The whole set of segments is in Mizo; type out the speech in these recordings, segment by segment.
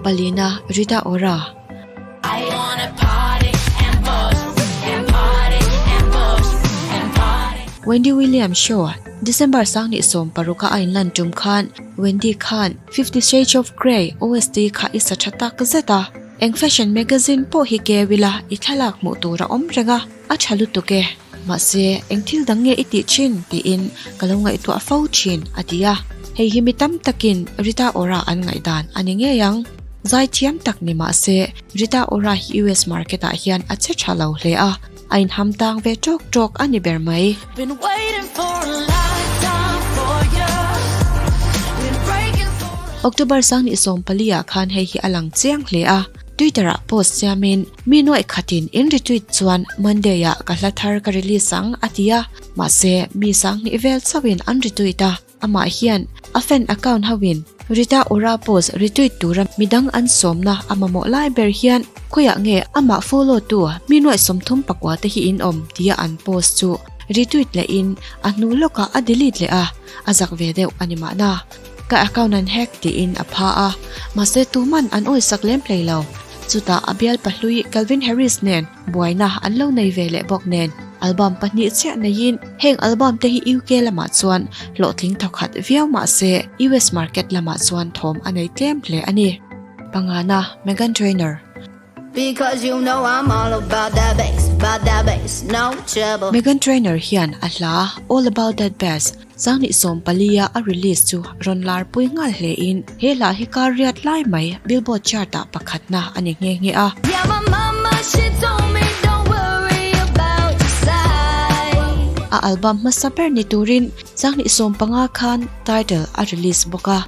Palina, Rita Ora. Wendy Williams show December 2016 a a inlan tum khan Wendy khan Fifty Shades of Grey OST kha i sa tha tak zet a. Eng fashion magazine pawh hi keu ila i thlalak hmuh tur a awm reng a, a tha lutuk e. Mahse, eng thil dang nge i tih thin? tiin ka lo ngaihtuah fo thin, a ti a. Hei hi mi tam takin Rita Ora an ngaihdan a ni ngei ang. Zai thiam tak ni mah se, Rita Ora hi US market ah hian a che tha lo hle a, a inham tang ve tawk tawk a ni ber mai. October 24 ah khan hei hi a lang chiang hle a, Twitter ah post siamin, Mi nuaih khatin in retweet chuan Monday ah ka hla thar ka release ang a ti a, mahse mi 2000 vel chauhin an retweet a. Amah hian a fan account hoin Rita Ora post retweet tura midang an sawmna a mamawh lai ber hian khawiah nge amah follow tu mi nuaih 39 te hi in awm tia an post chu retweet lehin a hnu lawkah a delete leh a, a zak ve deuh a ni mahna. Ka account an hack tiin a pha a, mahse tuman an awisak lem hlei lo. Chutah a bialpa hlui Calvin Harris nen buaina an lo nei ve leh bawk nen album pahnih chiah neiin heng album te hi UK lamah chuan hlawhtling thawkhat viau mah se US market lamah chuan thawm a nei tlem hle a ni. Pangana, Meghan Trainor. Because you know I'm all about that bass, about that bass, no trouble. Meghan Trainor hian a hla All About That Bass 2014 a a release chu rawn lar pui nghal hle in he hla hi kar riat lai mai Billboard chart ah pakhatna a ni nghe nghe a. Yeah my mama she told me don't worry about your size. A album hmasa ber ni turin 2015 khan title a release bawk a.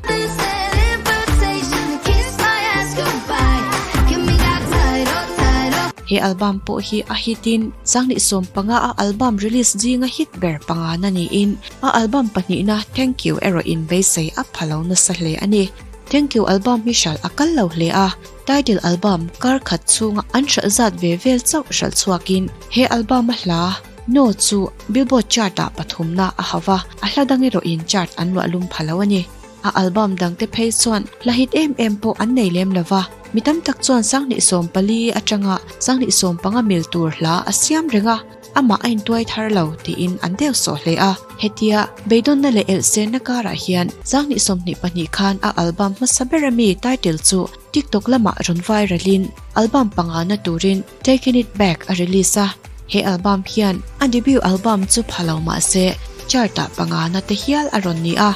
He album pawh hi a hit in 2015 a album release zinga hit ber pangana niin a album pahnihna Thank You erawh in beisei a pha lo nasa hle a ni. Thank You album hi hralh a kal lo hle a, title album kar khat chhunga an hralh zat ve vel chauh hralh chhuakin he album a hla No chu Billboard chart ah pathumna a hauh a, a hla dang erawhin chart an luah lum pha lo a ni. A album dangte phei chuan hla hit em em pawh an nei lem lo va, mi tam tak chuan 2014 atanga 2015 mil tur hla a siam reng a, amah a intuai thar lo tiin an deuh sawh hle a. Hetia beidawnna leh elhsenna karah hian 2022 khan a album hmasa ber ami title chu TikTok lamah rawn viral in album pangana turin Taking It Back a release a, he album hian a debut album chu pha lo mah se chart ah pangana te hial a rawn ni a.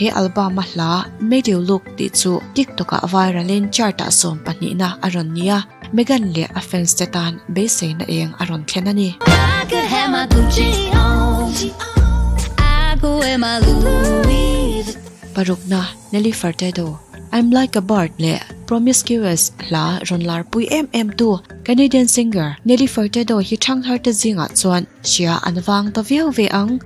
He album a hla Made You Look tih chu TikTok ah viral in chart ah sawmpahnihna a rawn ni a, Megan leh a fans te tan beiseina eng a rawn thlen a ni. Parukna, Nelly Furtado. I'm Like a Bird leh Promiscuous hla rawn lar pui em em tu Canadian singer Nelly Furtado hi thangthar te zingah chuan hria an vang ta viau ve ang.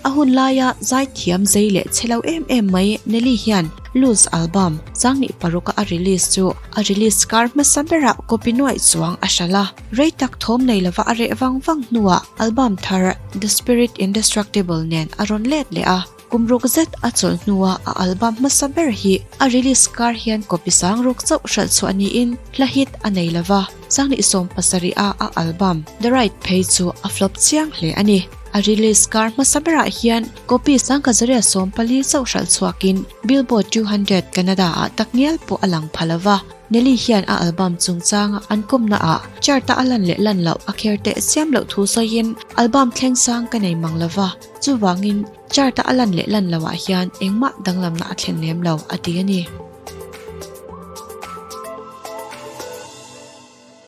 A hun laia zaithiam zei leh che lo em em mai Nelly hian Loose album 2006 a a release chu a release kar hmasa berah copy nuaih chuang a hralh a. Rei tak thawm nei lova a reh vang vang hnuah album thar The Spirit Indestructible nen a rawn let leh a, kum ruk zet a chawlh hnuah a album hmasa ber hi a release kar hian copy sang ruk chauh hralh chhuah niin hla hit a nei lova, 2017 a a album The Ride phei chu a flop chiang hle a ni. A release kar hmasa berah hian copy 1114 chauh hralh chhuakin Billboard 200 Canada ah takngial pawh a lang pha lova. Nelly hian a album chungchanga an kawmna ah chart a a lan leh lan loh a kher teh siam loh thu sawiin album thleng sang ka nei mang lova, chuvangin chart a a lan leh lan loh ah hian engmah danglamna a thlen lem lo a ti a ni.